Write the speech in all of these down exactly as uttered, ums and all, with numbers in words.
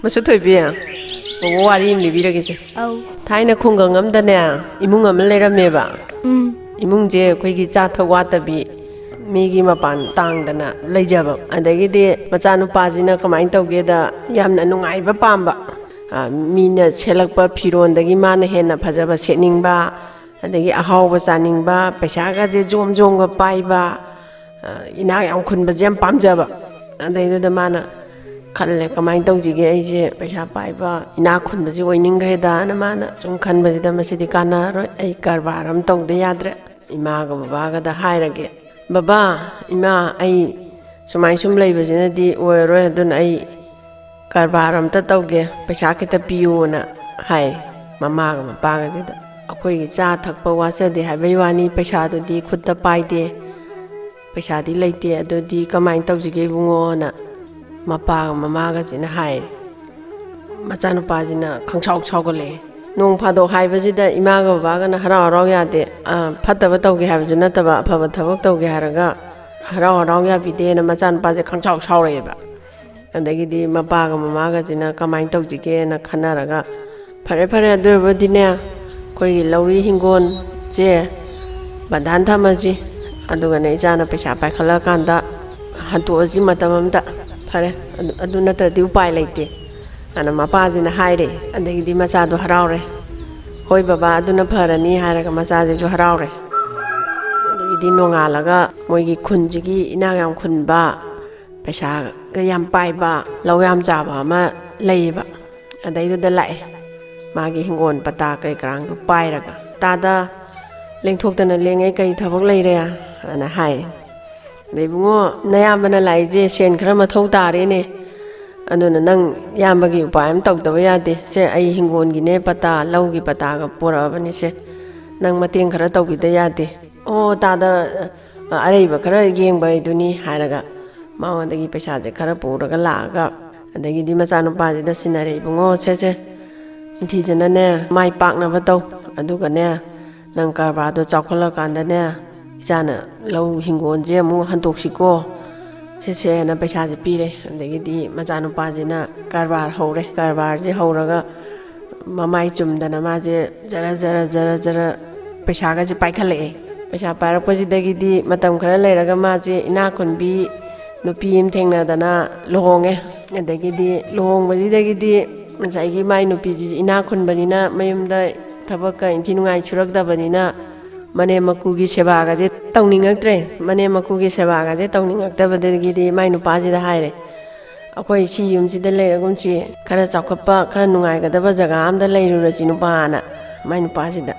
ꯃꯁꯨ ꯊꯣꯏꯕꯤ, ꯕꯣꯕꯣ ꯋꯥꯔꯤ ꯑꯃ ꯂꯤꯕꯤꯔꯒꯦꯁꯦ꯫ ꯑꯧ꯫ ꯊꯥꯏꯅ ꯈꯨꯡꯒꯪ ꯑꯃꯗꯅꯦ, ꯏꯃꯨꯡ ꯑꯃ ꯂꯩꯔꯝꯃꯦꯕ꯫ ꯎꯝ꯫ ꯏꯃꯨꯡꯁꯦ ꯑꯩꯈꯣꯏꯒꯤ ꯆꯥ ꯊꯛ ꯋꯥꯠꯇꯕꯤ, ꯃꯤꯒꯤ ꯃꯄꯥꯟ ꯇꯥꯡꯗꯅ ꯂꯩꯖꯕ꯫ ꯑꯗꯒꯤꯗꯤ ꯃꯆꯥꯅꯨꯄꯥꯁꯤꯅ ꯀꯃꯥꯏꯅ ꯇꯧꯒꯦꯗ, ꯌꯥꯝꯅ ꯅꯨꯡꯉꯥꯏꯕ ꯄꯥꯝꯕ꯫ ꯑ, ꯃꯤꯅ ꯁꯦꯠꯂꯛꯄ ꯐꯤꯔꯣꯟꯗꯒꯤ ꯃꯥꯅ ꯍꯦꯟꯅ ꯐꯖꯕ ꯁꯦꯠꯅꯤꯡꯕ, ꯑꯗꯒꯤ ꯑꯍꯥꯎꯕ ꯆꯥꯅꯤꯡꯕ, ꯄꯩꯁꯥꯒꯁꯦ ꯖꯣꯝ ꯖꯣꯝꯒ ꯄꯥꯏꯕ, ꯑ, ꯏꯅꯥꯛ ꯌꯥꯝ ꯈꯨꯟꯕꯁꯦ ꯌꯥꯝ ꯄꯥꯝꯖꯕ꯫ ꯑꯗꯩꯗꯨꯗ ꯃꯥꯅ ꯈꯜꯂꯦ, "ꯀꯃꯥꯏꯅ ꯇꯧꯁꯤꯒꯦ? ꯑꯩꯁꯦ ꯄꯩꯁꯥ ꯄꯥꯏꯕ, ꯏꯅꯥꯛ ꯈꯨꯟꯕꯁꯦ ꯑꯣꯏꯅꯤꯡꯈ꯭ꯔꯦꯗꯅ" ꯃꯥꯅ ꯁꯨꯝ ꯈꯟꯕꯁꯤꯗ, "ꯃꯁꯤꯗꯤ ꯀꯥꯟꯅꯔꯔꯣꯏ, ꯑꯩ ꯀꯔꯕꯥꯔ ꯑꯃ ꯇꯧꯗ ꯌꯥꯗ꯭ꯔꯦ, ꯏꯃꯥꯒ ꯕꯕꯥꯒꯗ ꯍꯥꯏꯔꯒꯦ꯫ ꯕꯕꯥ, ꯏꯃꯥ, ꯑꯩ ꯁꯨꯃꯥꯏ ꯁꯨꯝ ꯂꯩꯕꯁꯤꯅꯗꯤ ꯑꯣꯏꯔꯔꯣꯏ, ꯑꯗꯨꯅ ꯑꯩ ꯀꯔꯕꯥꯔ ꯑꯝꯇ ꯇꯧꯒꯦ, ꯄꯩꯁꯥ ꯈꯤꯇ ꯄꯤꯌꯣꯅ" ꯍꯥꯏ ꯃꯃꯥꯒ ꯃꯄꯥꯒꯁꯤꯗ꯫ "ꯑꯩꯈꯣꯏꯒꯤ ꯆꯥ ꯊꯛꯄ ꯋꯥꯠꯆꯗꯦ ꯍꯥꯏꯕꯩ ꯋꯥꯅꯤ, ꯄꯩꯁꯥꯗꯨꯗꯤ ꯈꯨꯠꯇ ꯄꯥꯏꯗꯦ, ꯄꯩꯁꯥꯗꯤ ꯂꯩꯇꯦ, ꯑꯗꯨꯗꯤ ꯀꯃꯥꯏꯅ ꯇꯧꯁꯤꯒꯦ ꯏꯕꯨꯡꯉꯣꯅ?" ꯃꯄꯥꯒ ꯃꯃꯥꯒꯁꯤꯅ ꯍꯥꯏ꯫ ꯃꯆꯥꯅꯨꯄꯥꯁꯤꯅ ꯈꯪꯁꯥꯎ ꯁꯥꯎꯒꯠꯂꯛꯑꯦ꯫ ꯅꯣꯡ ꯐꯥꯗꯣꯛ ꯍꯥꯏꯕꯁꯤꯗ ꯏꯃꯥꯒ ꯕꯕꯥꯒꯅ ꯍꯔꯥꯎ ꯍꯔꯥꯎ ꯌꯥꯗꯦ꯫ ꯑ, ꯐꯠꯇꯕ ꯇꯧꯒꯦ ꯍꯥꯏꯕꯁꯨ ꯅꯠꯇꯕ, ꯑꯐꯕ ꯊꯕꯛ ꯇꯧꯒꯦ ꯍꯥꯏꯔꯒ ꯍꯔꯥꯎ ꯍꯔꯥꯎ ꯌꯥꯕꯤꯗꯦꯅ ꯃꯆꯥꯅꯨꯄꯥꯁꯦ ꯈꯪꯁꯥꯎ ꯁꯥꯎꯔꯛꯑꯦꯕ꯫ ꯑꯗꯒꯤꯗꯤ ꯃꯄꯥꯒ ꯃꯃꯥꯒꯁꯤꯅ ꯀꯃꯥꯏꯅ ꯇꯧꯁꯤꯒꯦꯅ ꯈꯟꯅꯔꯒ, "ꯐꯔꯦ, ꯐꯔꯦ, ꯑꯗꯨ ꯑꯣꯏꯔꯕꯗꯤꯅꯦ, ꯑꯩꯈꯣꯏꯒꯤ ꯂꯧꯔꯤ ꯍꯤꯡꯒꯣꯜꯁꯦ ꯕꯟꯗꯥꯟ ꯊꯝꯃꯁꯤ, ꯑꯗꯨꯒꯅꯦ ꯏꯆꯥꯅ ꯄꯩꯁꯥ ꯄꯥꯏꯈꯠꯂꯛꯑꯀꯥꯟꯗ ꯍꯟꯇꯣꯛꯑꯁꯤ ꯃꯇꯝ ꯑꯃꯗ꯫ ꯐꯔꯦ, ꯑꯗꯨ, ꯑꯗꯨ ꯅꯠꯇ꯭ꯔꯗꯤ ꯎꯄꯥꯏ ꯂꯩꯇꯦ" ꯑꯅ ꯃꯄꯥꯁꯤꯅ ꯍꯥꯏꯔꯦ꯫ ꯑꯗꯒꯤꯗꯤ ꯃꯆꯥꯗꯣ ꯍꯔꯥꯎꯔꯦ꯫ "ꯍꯣꯏ ꯕꯕꯥ, ꯑꯗꯨꯅ ꯐꯔꯅꯤ" ꯍꯥꯏꯔꯒ ꯃꯆꯥꯁꯤꯁꯨ ꯍꯔꯥꯎꯔꯦ꯫ ꯑꯗꯒꯤꯗꯤ ꯅꯣꯡꯉꯥꯜꯂꯒ ꯃꯣꯏꯒꯤ ꯈꯨꯟꯁꯤꯒꯤ ꯏꯅꯥꯛ ꯌꯥꯝ ꯈꯨꯟꯕ, ꯄꯩꯁꯥꯒ ꯌꯥꯝ ꯄꯥꯏꯕ, ꯂꯧ ꯌꯥꯝ ꯆꯥꯕ ꯑꯃ ꯂꯩꯌꯦꯕ꯫ ꯑꯗꯩꯗꯨꯗ ꯂꯥꯛꯑꯦ, ꯃꯥꯒꯤ ꯍꯤꯡꯒꯣꯜ ꯄꯇꯥ ꯀꯩ ꯀꯔꯥꯡꯗꯣ ꯄꯥꯏꯔꯒ꯫ "ꯇꯥꯗ, ꯂꯦꯡꯊꯣꯛꯇꯅ ꯂꯦꯡꯉꯦ, ꯀꯩ ꯊꯕꯛ ꯂꯩꯔꯦ?" ꯑꯅ ꯍꯥꯏ꯫ ꯑꯗꯩ, "ꯏꯕꯨꯡꯉꯣ, ꯅꯌꯥꯝꯕꯅ ꯂꯥꯛꯏꯁꯦ ꯁꯦꯟ ꯈꯔ ꯃꯊꯧ ꯇꯥꯔꯦꯅꯦ, ꯑꯗꯨꯅ ꯅꯪ ꯏꯌꯥꯝꯕꯒꯤ ꯎꯄꯥꯏ ꯑꯃ ꯇꯧꯗꯕ ꯌꯥꯗꯦ꯫ ꯁꯦ, ꯑꯩ ꯍꯤꯡꯒꯣꯜꯒꯤꯅꯦ ꯄꯇꯥ, ꯂꯧꯒꯤ ꯄꯇꯥꯒ ꯄꯨꯔꯛꯑꯕꯅꯤ, ꯁꯦ, ꯅꯪ ꯃꯇꯦꯡ ꯈꯔ ꯇꯧꯕꯤꯗ ꯌꯥꯗꯦ꯫ ꯑꯣ, ꯇꯥꯗ, ꯑꯔꯩꯕ ꯈꯔ ꯌꯦꯡꯕ ꯍꯥꯏꯗꯨꯅꯤ" ꯍꯥꯏꯔꯒ ꯃꯉꯣꯟꯗꯒꯤ ꯄꯩꯁꯥꯁꯦ ꯈꯔ ꯄꯨꯔꯒ ꯂꯥꯛꯑꯒ, ꯑꯗꯒꯤꯗꯤ ꯃꯆꯥꯅꯨꯄꯥꯁꯤꯗ ꯁꯤꯟꯅꯔꯦ, "ꯏꯕꯨꯡꯉꯣ, ꯁꯦ, ꯁꯦ, ꯅꯤꯡꯊꯤꯖꯅꯅꯦ ꯃꯥꯏ ꯄꯥꯛꯅꯕ ꯇꯧ, ꯑꯗꯨꯒꯅꯦ ꯅꯪ ꯀꯔꯕꯥꯔꯗꯣ ꯆꯥꯎꯈꯠꯂꯀꯥꯟꯗꯅꯦ ꯏꯆꯥꯅ ꯂꯧ ꯍꯤꯡꯒꯣꯜꯁꯦ ꯑꯃꯨꯛ ꯍꯟꯗꯣꯛꯁꯤꯀꯣ, ꯁꯦ ꯁꯦꯅ ꯄꯩꯁꯥꯁꯦ ꯄꯤꯔꯦ꯫ ꯑꯗꯒꯤꯗꯤ ꯃꯆꯥꯅꯨꯄꯥꯁꯤꯅ ꯀꯔꯕꯥꯔ ꯍꯧꯔꯦ꯫ ꯀꯔꯕꯥꯔꯁꯦ ꯍꯧꯔꯒ ꯃꯃꯥꯏ ꯆꯨꯝꯗꯅ ꯃꯥꯁꯦ ꯖꯔ ꯖꯔ ꯖꯔ ꯖꯔ ꯄꯩꯁꯥꯒꯁꯦ ꯄꯥꯏꯈꯠꯂꯛꯑꯦ꯫ ꯄꯩꯁꯥ ꯄꯥꯏꯔꯛꯄꯁꯤꯗꯒꯤꯗꯤ ꯃꯇꯝ ꯈꯔ ꯂꯩꯔꯒ ꯃꯥꯁꯦ ꯏꯅꯥꯛ ꯈꯨꯟꯕꯤ ꯅꯨꯄꯤ ꯑꯃ ꯊꯦꯡꯅꯗꯅ ꯂꯨꯍꯣꯡꯉꯦ꯫ ꯑꯗꯒꯤꯗꯤ ꯂꯨꯍꯣꯡꯕꯁꯤꯗꯒꯤꯗꯤ ꯉꯁꯥꯏꯒꯤ ꯃꯥꯏ ꯅꯨꯄꯤꯁꯤꯁꯨ ꯏꯅꯥꯛ ꯈꯨꯟꯕꯅꯤꯅ, ꯃꯌꯨꯝꯗ ꯊꯕꯛꯀ ꯏꯟꯊꯤ ꯅꯨꯡꯉꯥꯏ ꯁꯨꯔꯛꯇꯕꯅꯤꯅ, ꯃꯅꯦꯝ ꯃꯀꯨꯒꯤ ꯁꯦꯕꯥꯒꯁꯦ ꯇꯧꯅꯤꯡꯉꯛꯇ꯭ꯔꯦ꯫ ꯃꯅꯦꯝ ꯃꯀꯨꯒꯤ ꯁꯦꯕꯥꯒꯁꯦ ꯇꯧꯅꯤꯡꯉꯛꯇꯕꯗꯒꯤꯗꯤ ꯃꯥꯏ ꯅꯨꯄꯥꯁꯤꯗ ꯍꯥꯏꯔꯦ, "ꯑꯩꯈꯣꯏ ꯁꯤ ꯌꯨꯝꯁꯤꯗ ꯂꯩꯔꯒꯨꯝꯁꯤ, ꯈꯔ ꯆꯥꯎꯈꯠꯄ, ꯈꯔ ꯅꯨꯡꯉꯥꯏꯒꯗꯕ ꯖꯒꯥ ꯑꯃꯗ ꯂꯩꯔꯨꯔꯁꯤ ꯅꯨꯄꯥꯅ", ꯃꯥꯏ ꯅꯨꯄꯥꯁꯤꯗ꯫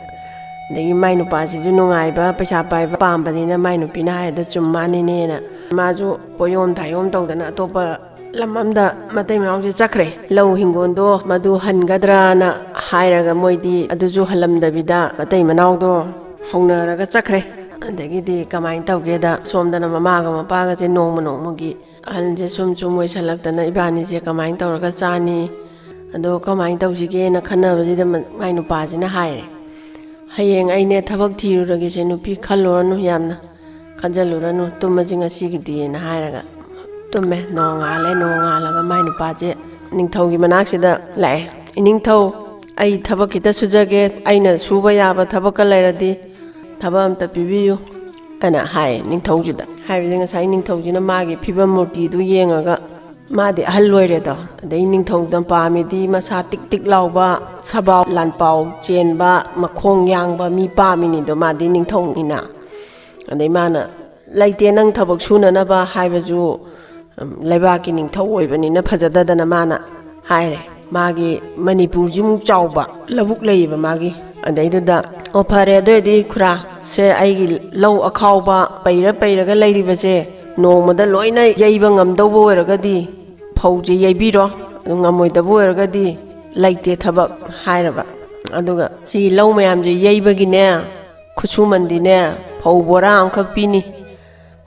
ꯑꯗꯒꯤ ꯃꯥꯏ ꯅꯨꯄꯥꯁꯤꯁꯨ ꯅꯨꯡꯉꯥꯏꯕ, ꯄꯩꯁꯥ ꯄꯥꯏꯕ ꯄꯥꯝꯕꯅꯤꯅ ꯃꯥꯏ ꯅꯨꯄꯤꯅ ꯍꯥꯏꯕꯗ ꯆꯨꯝ ꯃꯥꯅꯤꯅꯦꯅ ꯃꯥꯁꯨ ꯄꯣꯌꯣꯝ ꯊꯥꯌꯣꯝ ꯇꯧꯗꯅ ꯑꯇꯣꯞꯄ ꯂꯝ ꯑꯃꯗ ꯃꯇꯩ ꯃꯅꯥꯎꯁꯦ ꯆꯠꯈ꯭ꯔꯦ꯫ ꯂꯧ ꯍꯤꯡꯒꯣꯜꯗꯣ ꯃꯗꯨ ꯍꯟꯒꯗ꯭ꯔꯥꯅ ꯍꯥꯏꯔꯒ ꯃꯣꯏꯗꯤ ꯑꯗꯨꯁꯨ ꯍꯜꯂꯝꯗꯕꯤꯗ ꯃꯇꯩ ꯃꯅꯥꯎꯗꯣ ꯍꯧꯅꯔꯒ ꯆꯠꯈ꯭ꯔꯦ꯫ ꯑꯗꯒꯤꯗꯤ ꯀꯃꯥꯏꯅ ꯇꯧꯒꯦꯗ, ꯁꯣꯝꯗꯅ ꯃꯃꯥꯒ ꯃꯄꯥꯒꯁꯦ ꯅꯣꯡꯃ ꯅꯣꯡꯃꯒꯤ ꯑꯍꯟꯁꯦ ꯁꯨꯝ ꯁꯨꯝ ꯑꯣꯏꯁꯜꯂꯛꯇꯅ ꯏꯕꯥꯅꯤꯁꯦ ꯀꯃꯥꯏꯅ ꯇꯧꯔꯒ ꯆꯥꯅꯤ, ꯑꯗꯣ ꯀꯃꯥꯏꯅ ꯇꯧꯁꯤꯒꯦꯅ ꯈꯟꯅꯕꯁꯤꯗ ꯃ-, ꯃꯥꯏ ꯅꯨꯄꯥꯁꯤꯅ ꯍꯥꯏꯔꯦ, "ꯍꯌꯦꯡ ꯑꯩꯅꯦ ꯊꯕꯛ ꯊꯤꯔꯨꯔꯒꯦꯁꯦ, ꯅꯨꯄꯤ ꯈꯜꯂꯨꯔꯅꯨ, ꯌꯥꯝꯅ ꯈꯟꯖꯜꯂꯨꯔꯅꯨ, ꯇꯨꯝꯃꯁꯤ ꯉꯁꯤꯒꯤꯗꯤꯅ" ꯍꯥꯏꯔꯒ ꯇꯨꯝꯃꯦ꯫ ꯅꯣꯡꯉꯥꯜꯂꯦ꯫ ꯅꯣꯡꯉꯥꯜꯂꯒ ꯃꯥꯏ ꯅꯨꯄꯥꯁꯦ ꯅꯤꯡꯊꯧꯒꯤ ꯃꯅꯥꯛꯁꯤꯗ ꯂꯥꯛꯑꯦ꯫ "ꯏꯅꯤꯡꯊꯧ, ꯑꯩ ꯊꯕꯛ ꯈꯤꯇ ꯁꯨꯖꯒꯦ, ꯑꯩꯅ ꯁꯨꯕ ꯌꯥꯕ ꯊꯕꯛꯀ ꯂꯩꯔꯗꯤ ꯊꯕꯛ ꯑꯝꯇ ꯄꯤꯕꯤꯌꯨ" ꯑꯅ ꯍꯥꯏ ꯅꯤꯡꯊꯧꯁꯤꯗ꯫ ꯍꯥꯏꯕꯗꯤ ꯉꯁꯥꯏ ꯅꯤꯡꯊꯧꯁꯤꯅ ꯃꯥꯒꯤ ꯐꯤꯕꯝ ꯃꯨꯔꯇꯤꯗꯨ ꯌꯦꯡꯉꯒ, ꯃꯥꯗꯤ ꯑꯍꯜ ꯑꯣꯏꯔꯦꯗꯣ, ꯑꯗꯩ ꯅꯤꯡꯊꯧꯗ ꯄꯥꯝꯃꯤꯗꯤ ꯃꯁꯥ ꯇꯤꯛ ꯇꯤꯛ ꯂꯥꯎꯕ, ꯁꯕꯥꯎ ꯂꯥꯟꯄꯥꯎ ꯆꯦꯟꯕ, ꯃꯈꯣꯡ ꯌꯥꯡꯕ ꯃꯤ ꯄꯥꯝꯃꯤꯅꯤꯗꯣ, ꯃꯥꯗꯤ ꯅꯤꯡꯊꯧꯅꯤꯅ꯫ ꯑꯗꯩ ꯃꯥꯅ, "ꯂꯩꯇꯦ, ꯅꯪ ꯊꯕꯛ ꯁꯨꯅꯅꯕ" ꯍꯥꯏꯕꯁꯨ, ꯎꯝ, ꯂꯩꯕꯥꯛꯀꯤ ꯅꯤꯡꯊꯧ ꯑꯣꯏꯕꯅꯤꯅ ꯐꯖꯗꯗꯅ ꯃꯥꯅ ꯍꯥꯏꯔꯦ꯫ ꯃꯥꯒꯤ ꯃꯅꯤꯄꯨꯔꯁꯤꯃꯨꯛ ꯆꯥꯎꯕ ꯂꯧꯕꯨꯛ ꯂꯩꯌꯦꯕ ꯃꯥꯒꯤ꯫ ꯑꯗꯩꯗꯨꯗ, "ꯑꯣ, ꯐꯔꯦ, ꯑꯗꯨ ꯑꯣꯏꯔꯗꯤ ꯈꯨꯔꯥ, ꯁꯦ ꯑꯩꯒꯤ ꯂꯧ ꯑꯈꯥꯎꯕ ꯄꯩꯔ ꯄꯩꯔꯒ ꯂꯩꯔꯤꯕꯁꯦ ꯅꯣꯡꯃꯗ ꯂꯣꯏꯅ ꯌꯩꯕ ꯉꯝꯗꯧꯕ ꯑꯣꯏꯔꯒꯗꯤ ꯐꯧꯁꯦ ꯌꯩꯕꯤꯔꯣ, ꯑꯗꯨ ꯉꯝꯃꯣꯏꯗꯕ ꯑꯣꯏꯔꯒꯗꯤ ꯂꯩꯇꯦ ꯊꯕꯛ" ꯍꯥꯏꯔꯕ꯫ ꯑꯗꯨꯒ ꯁꯤꯒꯤ ꯂꯧ ꯃꯌꯥꯝꯁꯦ ꯌꯩꯕꯒꯤꯅꯦ, ꯈꯨꯠꯁꯨꯃꯟꯗꯤꯅꯦ ꯐꯧ ꯕꯣꯔꯥ ꯑꯃꯈꯛ ꯄꯤꯅꯤ,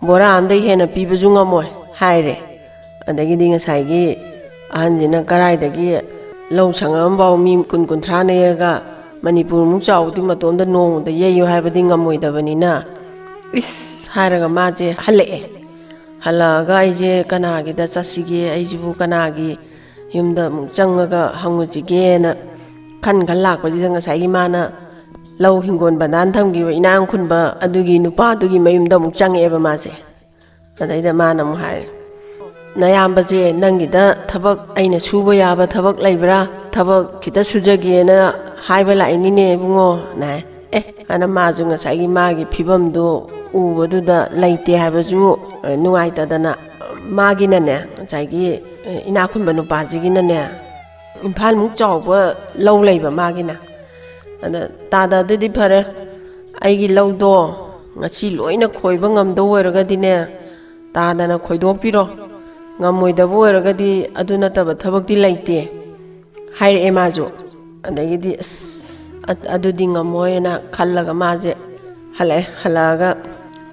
ꯕꯣꯔꯥ ꯑꯃꯗꯒꯤ ꯍꯦꯟꯅ ꯄꯤꯕꯁꯨ ꯉꯝꯃꯣꯏ ꯍꯥꯏꯔꯦ꯫ ꯑꯗꯒꯤꯗꯤ ꯉꯁꯥꯏꯒꯤ ꯑꯍꯟꯁꯤꯅ ꯀꯔꯥꯏꯗꯒꯤ ꯂꯧ ꯁꯪꯉꯝ ꯑꯃꯐꯥꯎ ꯃꯤ ꯀꯨꯟ ꯀꯨꯟꯊ꯭ꯔꯥ ꯅꯦꯛꯑꯒ ꯃꯅꯤꯄꯨꯔꯃꯨꯛ ꯆꯥꯎꯕꯗꯤ ꯃꯇꯣꯝꯗ ꯅꯣꯡꯃꯗ ꯌꯩꯌꯨ ꯍꯥꯏꯕꯗꯤ ꯉꯝꯃꯣꯏꯗꯕꯅꯤꯅ, ꯏꯁ ꯍꯥꯏꯔꯒ ꯃꯥꯁꯦ ꯍꯜꯂꯛꯑꯦ꯫ ꯍꯜꯂꯛꯑꯒ ꯑꯩꯁꯦ ꯀꯅꯥꯒꯤꯗ ꯆꯠꯁꯤꯒꯦ, ꯑꯩꯁꯤꯕꯨ ꯀꯅꯥꯒꯤ ꯌꯨꯝꯗ ꯑꯃꯨꯛ ꯆꯪꯉꯒ ꯍꯪꯉꯨꯁꯤꯒꯦꯅ ꯈꯟ ꯈꯟ ꯂꯥꯛꯄꯁꯤꯗ, ꯉꯁꯥꯏꯒꯤ ꯃꯥꯅ ꯂꯧ ꯍꯤꯡꯒꯣꯜ ꯕꯟꯗꯥꯟ ꯊꯝꯈꯤꯕ ꯏꯅꯥꯛ ꯈꯨꯟꯕ ꯑꯗꯨꯒꯤ ꯅꯨꯄꯥꯗꯨꯒꯤ ꯃꯌꯨꯝꯗ ꯑꯃꯨꯛ ꯆꯪꯉꯛꯑꯦꯕ ꯃꯥꯁꯦ꯫ ꯑꯗꯩꯗ ꯃꯥꯅ ꯑꯃꯨꯛ ꯍꯥꯏꯔꯦ, "ꯅꯌꯥꯝꯕꯁꯦ, ꯅꯪꯒꯤꯗ ꯊꯕꯛ ꯑꯩꯅ ꯁꯨꯕ ꯌꯥꯕ ꯊꯕꯛ ꯂꯩꯕ꯭ꯔꯥ? ꯊꯕꯛ ꯈꯤꯇ ꯁꯨꯖꯒꯦꯅ ꯍꯥꯏꯕ ꯂꯥꯛꯏꯅꯤꯅꯦ ꯏꯕꯨꯡꯉꯣ", ꯅ ꯍꯥꯏ꯫ ꯑꯦ, ꯑꯗꯨꯅ ꯃꯥꯁꯨ ꯉꯁꯥꯏꯒꯤ ꯃꯥꯒꯤ ꯐꯤꯕꯝꯗꯣ ꯎꯕꯗꯨꯗ ꯂꯩꯇꯦ ꯍꯥꯏꯕꯁꯨ, ꯑꯦ, ꯅꯨꯡꯉꯥꯏꯇꯗꯅ, ꯃꯥꯒꯤꯅꯅꯦ, ꯉꯁꯥꯏꯒꯤ, ꯑꯦ, ꯏꯅꯥꯛ ꯈꯨꯟꯕ ꯅꯨꯄꯥꯁꯤꯒꯤꯅꯅꯦ, ꯏꯝꯐꯥꯜꯃꯨꯛ ꯆꯥꯎꯕ ꯂꯧ ꯂꯩꯕ ꯃꯥꯒꯤꯅ꯫ ꯑꯗ, "ꯇꯥꯗ, ꯑꯗꯨꯗꯤ ꯐꯔꯦ, ꯑꯩꯒꯤ ꯂꯧꯗꯣ ꯉꯁꯤ ꯂꯣꯏꯅ ꯈꯣꯏꯕ ꯉꯝꯗꯧ ꯑꯣꯏꯔꯒꯗꯤꯅꯦ, ꯇꯥꯗꯅ ꯈꯣꯏꯗꯣꯛꯄꯤꯔꯣ꯫ ꯉꯝꯃꯣꯏꯗꯕ ꯑꯣꯏꯔꯒꯗꯤ ꯑꯗꯨ ꯅꯠꯇꯕ ꯊꯕꯛꯇꯤ ꯂꯩꯇꯦ", ꯍꯥꯏꯔꯛꯑꯦ ꯃꯥꯁꯨ꯫ ꯑꯗꯒꯤꯗꯤ, "ꯑꯁ, ꯑ-, ꯑꯗꯨꯗꯤ ꯉꯝꯃꯣꯏꯅ" ꯈꯜꯂꯒ ꯃꯥꯁꯦ ꯍꯜꯂꯛꯑꯦ꯫ ꯍꯜꯂꯛꯑꯒ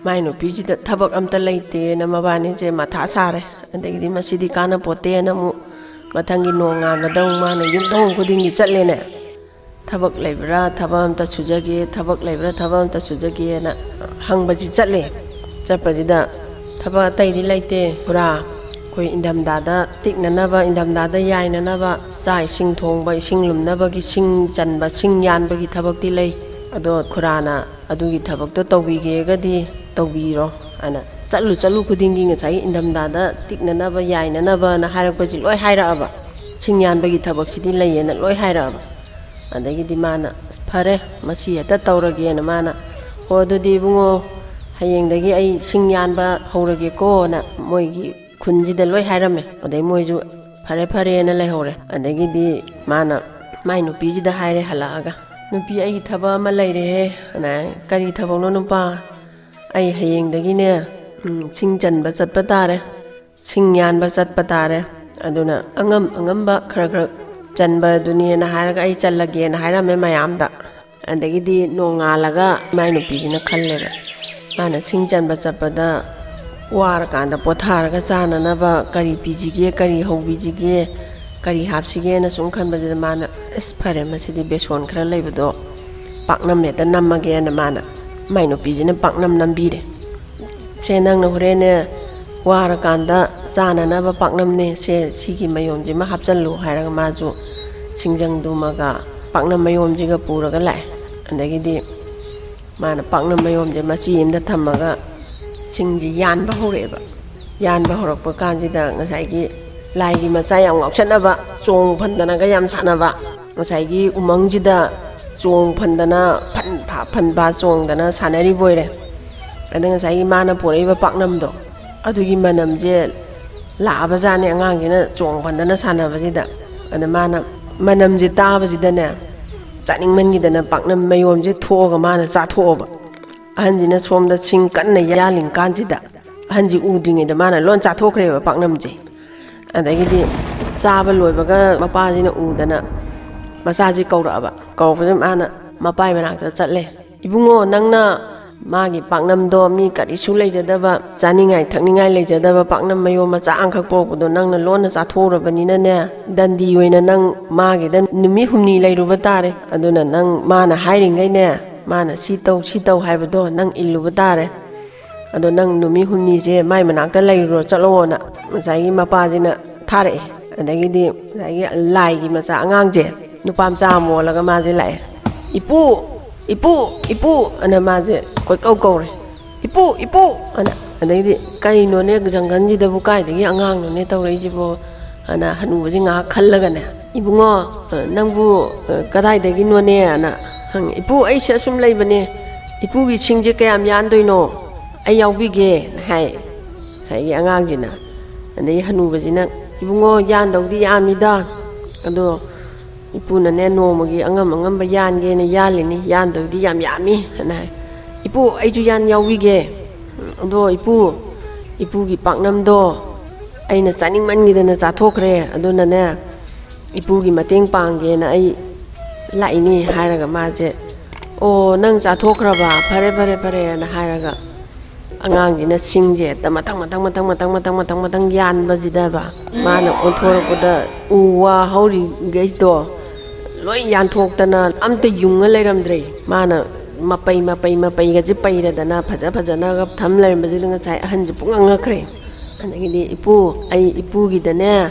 ꯃꯥꯏ ꯅꯨꯄꯤꯁꯤꯗ ꯊꯕꯛ ꯑꯝꯇ ꯂꯩꯇꯦꯅ ꯃꯕꯥꯅꯤꯁꯦ ꯃꯊꯥ ꯁꯥꯔꯦ꯫ ꯑꯗꯒꯤꯗꯤ ꯃꯁꯤꯗꯤ ꯀꯥꯟꯅꯄꯣꯠꯇꯦꯅ ꯑꯃꯨꯛ ꯃꯊꯪꯒꯤ ꯅꯣꯡꯉꯥꯟꯕꯗ ꯑꯃꯨꯛ ꯃꯥꯅ ꯌꯨꯝꯊꯣꯡ ꯈꯨꯗꯤꯡꯒꯤ ꯆꯠꯂꯦꯅꯦ꯫ "ꯊꯕꯛ ꯂꯩꯕ꯭ꯔꯥ? ꯊꯕꯛ ꯑꯝꯇ ꯁꯨꯖꯒꯦ, ꯊꯕꯛ ꯂꯩꯕ꯭ꯔꯥ? ꯊꯕꯛ ꯑꯝꯇ ꯁꯨꯖꯒꯦꯅ" ꯍꯪꯕꯁꯤ ꯆꯠꯂꯦ꯫ ꯆꯠꯄꯁꯤꯗ, "ꯊꯕꯛ ꯑꯇꯩꯗꯤ ꯂꯩꯇꯦ ꯈꯨꯔꯥ, ꯑꯩꯈꯣꯏ ꯏꯪꯊꯝꯊꯥꯗ ꯇꯤꯛꯅꯅꯕ, ꯏꯪꯊꯝꯊꯥꯗ ꯌꯥꯏꯅꯅꯕ, ꯆꯥꯛ ꯏꯁꯤꯡ ꯊꯣꯡꯕ, ꯏꯁꯤꯡ ꯂꯨꯝꯅꯕꯒꯤ ꯁꯤꯡ ꯆꯟꯕ, ꯁꯤꯡ ꯌꯥꯟꯕꯒꯤ ꯊꯕꯛꯇꯤ ꯂꯩ꯫ ꯑꯗꯣ ꯈꯨꯔꯥꯅ ꯑꯗꯨꯒꯤ ꯊꯕꯛꯇꯣ ꯇꯧꯕꯤꯒꯦꯒꯗꯤ ꯇꯧꯕꯤꯔꯣ" ꯍꯥꯏꯅ ꯆꯠꯂꯨ ꯆꯠꯂꯨ ꯈꯨꯗꯤꯡꯒꯤ ꯉꯁꯥꯏꯒꯤ ꯏꯪꯊꯝꯊꯥꯗ ꯇꯤꯛꯅꯅꯕ, ꯌꯥꯏꯅꯅꯕꯅ ꯍꯥꯏꯔꯛꯄꯁꯤ ꯂꯣꯏ ꯍꯥꯏꯔꯛꯑꯕ꯫ ꯁꯤꯡ ꯌꯥꯟꯕꯒꯤ ꯊꯕꯛꯁꯤꯗꯤ ꯂꯩꯌꯦꯅ ꯂꯣꯏ ꯍꯥꯏꯔꯛꯑꯕ꯫ ꯑꯗꯒꯤꯗꯤ ꯃꯥꯅ, "ꯑꯁ, ꯐꯔꯦ, ꯃꯁꯤ ꯍꯦꯛꯇ ꯇꯧꯔꯒꯦꯅ" ꯃꯥꯅ, "ꯍꯣ, ꯑꯗꯨꯗꯤ ꯏꯕꯨꯡꯉꯣ, ꯍꯌꯦꯡꯗꯒꯤ ꯑꯩ ꯁꯤꯡ ꯌꯥꯟꯕ ꯍꯧꯔꯒꯦꯀꯣꯅ" ꯃꯣꯏꯒꯤ ꯈꯨꯟꯁꯤꯗ ꯂꯣꯏ ꯍꯥꯏꯔꯝꯃꯦ꯫ ꯑꯗꯩ ꯃꯣꯏꯁꯨ ꯐꯔꯦ ꯐꯔꯦꯅ ꯂꯩꯍꯧꯔꯦ꯫ ꯑꯗꯒꯤꯗꯤ ꯃꯥꯅ ꯃꯥꯏ ꯅꯨꯄꯤꯁꯤꯗ ꯍꯥꯏꯔꯦ ꯍꯜꯂꯛꯑꯒ, "ꯅꯨꯄꯤ, ꯑꯩꯒꯤ ꯊꯕꯛ ꯑꯃ ꯂꯩꯔꯦꯍꯦ" ꯑꯅ ꯍꯥꯏ꯫ "ꯀꯔꯤ ꯊꯕꯛꯅꯣ ꯅꯨꯄꯥ?" "ꯑꯩ ꯍꯌꯦꯡꯗꯒꯤꯅꯦ, ꯎꯝ, ꯁꯤꯡ ꯆꯟꯕ ꯆꯠꯄ ꯇꯥꯔꯦ, ꯁꯤꯡ ꯌꯥꯟꯕ ꯆꯠꯄ ꯇꯥꯔꯦ꯫ ꯑꯗꯨꯅ ꯑꯉꯝ ꯑꯉꯝꯕ ꯈꯔ ꯈꯔ ꯆꯟꯕꯗꯨꯅꯦꯅ ꯍꯥꯏꯔꯒ ꯑꯩ ꯆꯜꯂꯒꯦꯅ" ꯍꯥꯏꯔꯝꯃꯦ ꯃꯌꯥꯝꯗ꯫ ꯑꯗꯒꯤꯗꯤ ꯅꯣꯡꯉꯥꯜꯂꯒ ꯃꯥꯏ ꯅꯨꯄꯤꯁꯤꯅ ꯈꯜꯂꯦꯕ, ꯃꯥꯅ ꯁꯤꯡ ꯆꯟꯕ ꯆꯠꯄꯗ ꯋꯥꯔꯀꯥꯟꯗ ꯄꯣꯊꯥꯔꯒ ꯆꯥꯅꯅꯕ ꯀꯔꯤ ꯄꯤꯁꯤꯒꯦ, ꯀꯔꯤ ꯍꯧꯕꯤꯁꯤꯒꯦ, ꯀꯔꯤ ꯍꯥꯞꯁꯤꯒꯦꯅ ꯁꯨꯝ ꯈꯟꯕꯁꯤꯗ ꯃꯥꯅ, "ꯑꯁ, ꯐꯔꯦ, ꯃꯁꯤꯗꯤ ꯕꯦꯁꯣꯟ ꯈꯔ ꯂꯩꯕꯗꯣ ꯄꯥꯛꯅꯝ ꯍꯦꯛꯇ ꯅꯝꯃꯒꯦꯅ" ꯃꯥꯅ ꯃꯥꯏ ꯅꯨꯄꯤꯁꯤꯅ ꯄꯥꯛꯅꯝ ꯅꯝꯕꯤꯔꯦ꯫ "ꯁꯦ, ꯅꯪꯅ ꯍꯣꯔꯦꯟꯅꯦ ꯋꯥꯔꯀꯥꯟꯗ ꯆꯥꯅꯅꯕ ꯄꯥꯛꯅꯝꯅꯦ, ꯁꯦ, ꯁꯤꯒꯤ ꯃꯌꯣꯝꯁꯤꯃ ꯍꯥꯞꯆꯜꯂꯨ ꯍꯥꯏꯔꯒ ꯃꯥꯁꯨ ꯁꯤꯡꯖꯪꯗꯨꯃꯒ ꯄꯥꯛꯅꯝ ꯃꯌꯣꯝꯁꯤꯒ ꯄꯨꯔꯒ ꯂꯥꯛꯑꯦ꯫ ꯑꯗꯒꯤꯗꯤ ꯃꯥꯅ ꯄꯥꯛꯅꯝ ꯃꯌꯣꯝꯁꯦ ꯃꯆꯤ ꯑꯃꯗ ꯊꯝꯃꯒ ꯁꯤꯡꯁꯤ ꯌꯥꯟꯕ ꯍꯧꯔꯛꯑꯦꯕ꯫ ꯌꯥꯟꯕ ꯍꯧꯔꯛꯄ ꯀꯥꯟꯁꯤꯗ ꯉꯁꯥꯏꯒꯤ ꯂꯥꯏꯒꯤ ꯃꯆꯥ ꯌꯥꯝ ꯉꯥꯎꯁꯟꯅꯕ, ꯆꯣꯡ ꯐꯟꯗꯅꯒ ꯌꯥꯝ ꯁꯥꯟꯅꯕ, ꯉꯁꯥꯏꯒꯤ ꯎꯃꯪꯁꯤꯗ ꯆꯣꯡ ꯐꯟꯗꯅ, ꯐꯟ ꯐꯥ ꯐꯟ ꯐꯥ ꯆꯣꯡꯗꯅ ꯁꯥꯟꯅꯔꯤꯕ ꯑꯣꯏꯔꯦ꯫ ꯑꯗ ꯉꯁꯥꯏꯒꯤ ꯃꯥꯅ ꯄꯣꯔꯛꯏꯕ ꯄꯥꯛꯅꯝꯗꯣ, ꯑꯗꯨꯒꯤ ꯃꯅꯝꯁꯦ ꯂꯥꯛꯑꯕꯖꯥꯠꯅꯦ ꯑꯉꯥꯡꯁꯤꯅ ꯆꯣꯡ ꯐꯟꯗꯅ ꯁꯥꯟꯅꯕꯁꯤꯗ꯫ ꯑꯗ ꯃꯥꯅ ꯃꯅꯝꯁꯦ ꯇꯥꯕꯁꯤꯗꯅꯦ, ꯆꯥꯅꯤꯡꯃꯟꯈꯤꯗꯅ ꯄꯥꯛꯅꯝ ꯃꯌꯣꯝꯁꯦ ꯊꯣꯛꯑꯒ ꯃꯥꯅ ꯆꯥꯊꯣꯛꯑꯕ꯫ ꯑꯍꯟꯁꯤꯅ ꯁꯣꯝꯗ ꯁꯤꯡ ꯀꯟꯅ ꯌꯥꯜꯂꯤ ꯀꯥꯟꯁꯤꯗ, ꯑꯍꯟꯁꯤ ꯎꯗ꯭ꯔꯤꯉꯩꯗ ꯃꯥꯅ ꯂꯣꯏ ꯆꯥꯊꯣꯛꯈ꯭ꯔꯦꯕ ꯄꯥꯛꯅꯝꯁꯦ꯫ ꯑꯗꯒꯤꯗꯤ ꯆꯥꯕ ꯂꯣꯏꯕꯒ ꯃꯄꯥꯁꯤꯅ ꯎꯗꯅ ꯃꯆꯥꯁꯤ ꯀꯧꯔꯛꯑꯕ꯫ ꯀꯧꯔꯛꯄꯁꯤꯗ ꯃꯥꯅ ꯃꯄꯥꯏ ꯃꯅꯥꯛꯇ ꯆꯠꯂꯦ꯫ "ꯏꯕꯨꯡꯉꯣ, ꯅꯪꯅ ꯃꯥꯒꯤ ꯄꯥꯛꯅꯝꯗꯣ ꯃꯤ ꯀꯔꯤꯁꯨ ꯂꯩꯖꯗꯕ, ꯆꯥꯅꯤꯡꯉꯥꯏ ꯊꯛꯅꯤꯡꯉꯥꯏ ꯂꯩꯖꯗꯕ ꯄꯥꯛꯅꯝ ꯃꯌꯣꯝ ꯃꯆꯥ ꯑꯃꯈꯛ ꯄꯣꯔꯛꯄꯗꯣ ꯅꯪꯅ ꯂꯣꯟꯅ ꯆꯥꯊꯣꯛꯎꯔꯕꯅꯤꯅꯅꯦ, ꯗꯟꯗꯤ ꯑꯣꯏꯅ ꯅꯪ ꯃꯥꯒꯤꯗ ꯅꯨꯃꯤꯠ ꯍꯨꯝꯅꯤ ꯂꯩꯔꯨꯕ ꯇꯥꯔꯦ꯫ ꯑꯗꯨꯅ ꯅꯪ ꯃꯥꯅ ꯍꯥꯏꯔꯤꯉꯩꯅꯦ, ꯃꯥꯅ ꯁꯤ ꯇꯧ, ꯁꯤ ꯇꯧ ꯍꯥꯏꯕꯗꯣ ꯅꯪ ꯏꯜꯂꯨꯕ ꯇꯥꯔꯦ꯫ ꯑꯗꯣ ꯅꯪ ꯅꯨꯃꯤꯠ ꯍꯨꯝꯅꯤꯁꯦ ꯃꯥꯏ ꯃꯅꯥꯛꯇ ꯂꯩꯔꯨꯔꯣ, ꯆꯠꯂꯣꯅ" ꯉꯁꯥꯏꯒꯤ ꯃꯄꯥꯁꯤꯅ ꯊꯥꯔꯛꯑꯦ꯫ ꯑꯗꯒꯤꯗꯤ ꯉꯁꯥꯏꯒꯤ ꯂꯥꯏꯒꯤ ꯃꯆꯥ ꯑꯉꯥꯡꯁꯦ, ꯅꯨꯄꯥ ꯃꯆꯥ ꯑꯃ ꯑꯣꯜꯂꯒ ꯃꯥꯁꯦ ꯂꯥꯛꯑꯦ꯫ "ꯏꯄꯨ! ꯏꯄꯨ! ꯏꯄꯨ!" ꯑꯅ ꯃꯥꯁꯦ ꯀꯣꯏꯀꯧ ꯀꯧꯔꯦ꯫ "ꯏꯄꯨ! ꯏꯄꯨ!" ꯑꯅ꯫ ꯑꯗꯩꯗꯤ, "ꯀꯩꯅꯣꯅꯦ, ꯖꯪꯒꯜꯁꯤꯗꯕꯨ ꯀꯥꯏꯗꯒꯤ ꯑꯉꯥꯡꯅꯣꯅꯦ ꯇꯧꯔꯛꯏꯁꯤꯕꯣ?" ꯑꯅ ꯍꯅꯨꯕꯁꯤ ꯉꯥꯏꯍꯥꯛ ꯈꯜꯂꯒꯅꯦ, "ꯏꯕꯨꯡꯉꯣ, ꯅꯪꯕꯨ ꯀꯗꯥꯏꯗꯒꯤꯅꯣꯅꯦ?" ꯑꯅ ꯍꯪꯉꯦ꯫ "ꯏꯄꯨ, ꯑꯩꯁꯦ ꯑꯁꯨꯝ ꯂꯩꯕꯅꯦ꯫ ꯏꯄꯨꯒꯤ ꯁꯤꯡꯁꯦ ꯀꯌꯥꯝ ꯌꯥꯟꯗꯣꯏꯅꯣ? ꯑꯩ ꯌꯥꯎꯕꯤꯒꯦꯅ" ꯍꯥꯏ ꯉꯁꯥꯏꯒꯤ ꯑꯉꯥꯡꯁꯤꯅ꯫ ꯑꯗꯩ ꯍꯅꯨꯕꯁꯤꯅ, "ꯏꯕꯨꯡꯉꯣ, ꯌꯥꯟꯗꯧꯗꯤ ꯌꯥꯝꯃꯤꯗ, ꯑꯗꯣ ꯏꯄꯨꯅꯅꯦ ꯅꯣꯡꯃꯒꯤ ꯑꯉꯝ ꯑꯉꯝꯕ ꯌꯥꯟꯒꯦꯅ ꯌꯥꯜꯂꯤꯅꯤ, ꯌꯥꯟꯗꯧꯗꯤ ꯌꯥꯝ ꯌꯥꯝꯃꯤ" ꯍꯥꯏꯅ ꯍꯥꯏ꯫ "ꯏꯄꯨ, ꯑꯩꯁꯨ ꯌꯥꯟ ꯌꯥꯎꯕꯤꯒꯦ꯫ ꯑꯗꯣ ꯏꯄꯨ, ꯏꯄꯨꯒꯤ ꯄꯥꯛꯅꯝꯗꯣ ꯑꯩꯅ ꯆꯥꯅꯤꯡꯃꯟꯈꯤꯗꯅ ꯆꯥꯊꯣꯛꯈ꯭ꯔꯦ, ꯑꯗꯨꯅꯅꯦ ꯏꯄꯨꯒꯤ ꯃꯇꯦꯡ ꯄꯥꯡꯒꯦꯅ ꯑꯩ ꯂꯥꯛꯏꯅꯤ" ꯍꯥꯏꯔꯒ ꯃꯥꯁꯦ, "ꯑꯣ, ꯅꯪ ꯆꯥꯊꯣꯛꯈ꯭ꯔꯕ? ꯐꯔꯦ, ꯐꯔꯦ, ꯐꯔꯦꯅ" ꯍꯥꯏꯔꯒ ꯑꯉꯥꯡꯁꯤꯅ ꯁꯤꯡꯁꯦ ꯍꯦꯛꯇ ꯃꯊꯪ ꯃꯊꯪ ꯃꯊꯪ ꯃꯊꯪ ꯃꯊꯪ ꯃꯊꯪ ꯃꯊꯪ ꯌꯥꯟꯕꯁꯤꯗꯕ, ꯃꯥꯅ ꯑꯣꯟꯊꯣꯔꯛꯄꯗ ꯎ ꯋꯥ ꯍꯧꯔꯤꯈꯩꯗꯣ ꯂꯣꯏ ꯌꯥꯟꯊꯣꯛꯇꯅ ꯑꯝꯇ ꯌꯨꯡꯉ ꯂꯩꯔꯝꯗ꯭ꯔꯦ꯫ ꯃꯥꯅ ꯃꯄꯩ ꯃꯄꯩ ꯃꯄꯩꯒꯁꯦ ꯄꯩꯔꯗꯅ ꯐꯖ ꯐꯖꯅꯒ ꯊꯝ ꯂꯩꯔꯝꯕꯁꯤꯗ ꯉꯁꯥꯏ ꯑꯍꯟꯁꯦ ꯄꯨꯡꯉꯛ ꯉꯛꯈ꯭ꯔꯦ꯫ ꯑꯗꯒꯤꯗꯤ, "ꯏꯄꯨ, ꯑꯩ ꯏꯄꯨꯒꯤꯗꯅꯦ